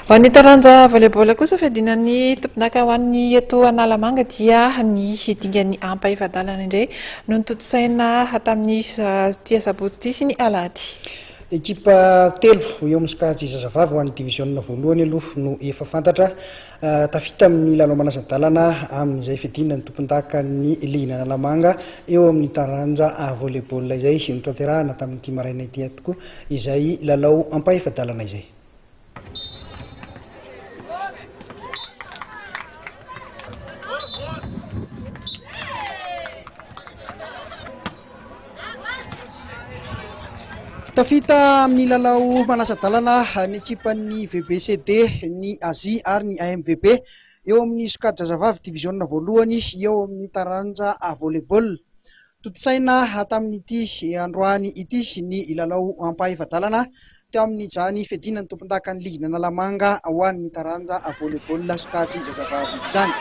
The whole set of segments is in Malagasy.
Ho an'ny taranja volley-ball kosa, fiadiana ny tompondaka ho an'ny eto Analamanga dia ny dingan'ny ampahefa-dalana indray no notontosaina tamin'ny ity asabotsy ity sy ny alahady. Ekipa telo eo amin'ny sokajy zazavavy ho an'ny diviziona voalohany aloha no efa fantatra tafita amin'ny lalao manasa-dalana amin'izay fiadiana ny tompondakan'ny ligin'Analamanga eo amin'ny taranja volley-ball izay notanterahana tamin'ity maraina ity tokoa izay lalao ampahefa-dalana izay. Tafita amin'ny lalao manasa-dalana ny ekipan'ny VBCD, ny Asie ary ny AMVB eo amin'ny sokajy zazavavy diviziona voalohany eo amin'ny taranja volley-ball. Tontosaina tamin'ity androany ity ny lalao ampahefa-dalana teo amin'izany fiadiana ny tompondakan'ny ligin'Analamanga ho an'ny taranja volley-ball sokajy zazavavy izany.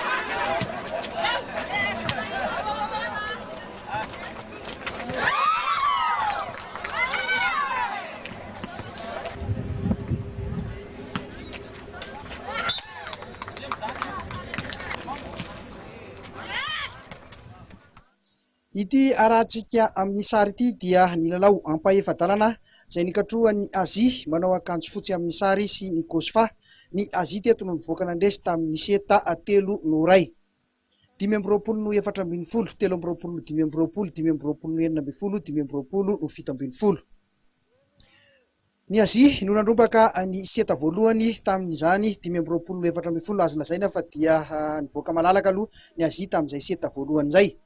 Ity arahantsika amin'ny sary ity dia ny lalao ampahefa-dalana izay nikatrohan'ny Azia manao akanjo fotsy amin'ny sary sy ny Cosfa. Ny Azia teto no nivoaka nandresy tamin'ny seta telo noho iray. 25 noho 14, 23 noho 25, 25 noho 16, 25 noho 17. Ny Azia no nandrombaka ny seta voalohany tamin'izany 25 no 14. Azo lazaina fa dia nivoaka malalaka aloha ny Azia tamin'izay seta voalohany izay.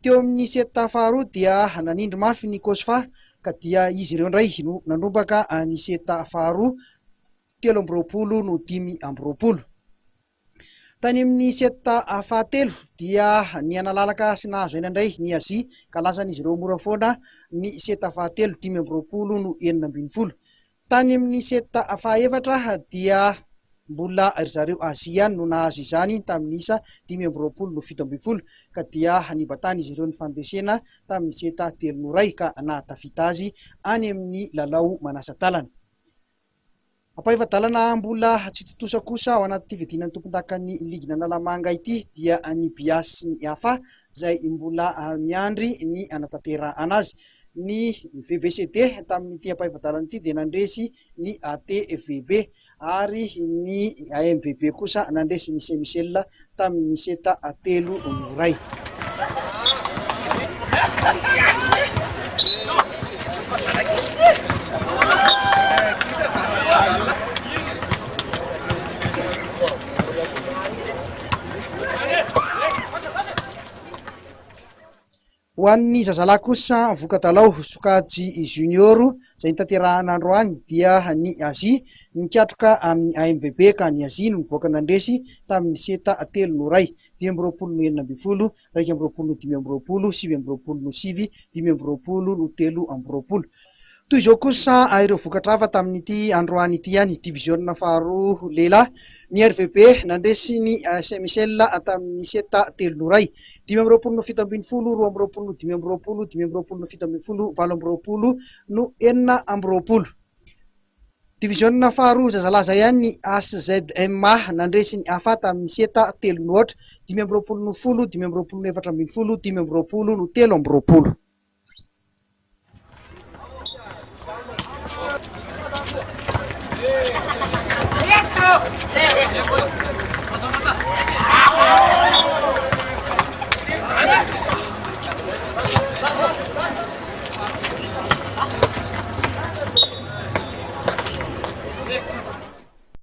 Teo amin'ny seta faharoa dia nanindry mafy ny Cosfa ka dia izy ireo indray no nandrombaka ny seta faharoa, 23 no 25. Tany amin'ny set fahatelo dia nihanalalaka sy nahazo aina indray ny Azia ka lasan'izy ireo mora foana ny set fahatelo, 25 no 16. Tany amin'ny set fahaefatra dia mbola ry zareo Azia ihany no nahazo izany tamin'ny isa 25 no 17 ka dia nibatan'izy ireo ny fandresena tamin'ny set telo no iray ka nahatafita azy any amin'ny lalao manasa-dalana. Ampahefa-dalana mbola tsy tontosa kosa ao anatin'ity fiadiana ny tompondakan'ny ligin'Analamanga ity dia ny Bias sy ny Afa izay mbola miandry ny hanatanterahana azy. Ny VBCD tamin'ity ampahefa-dalana ity dia nandresy ny ATVB ary ny AMVB kosa nandresy ny Saint Michel tamin'ny seta telo no iray. Ho an'ny zazalahy kosa, voka-dalao sokajy junior izay notanterahina androany dia ny Azia nikatroka amin'ny AMVB ka ny Azia no nivoaka nandresy tamin'ny seta telo no iray, 25 no 16, 21 no 25, 29 no 9, 25 no 23. Toy izao kosa ireo vokatra hafa tamin'ity androany ity ihany, diviziona faharoa lehilahy, ny RVB nandresy ny Saint Michel tamin'ny seta telo no iray, 25 no 17, 22 no 25, 25 no 17, 28 no 26. Diviziona faharoa zazalaza ihany ny HZMA nandresy ny AFA tamin'ny seta telo no aotra, 25 no 10, 25 no 14, 25 no 23.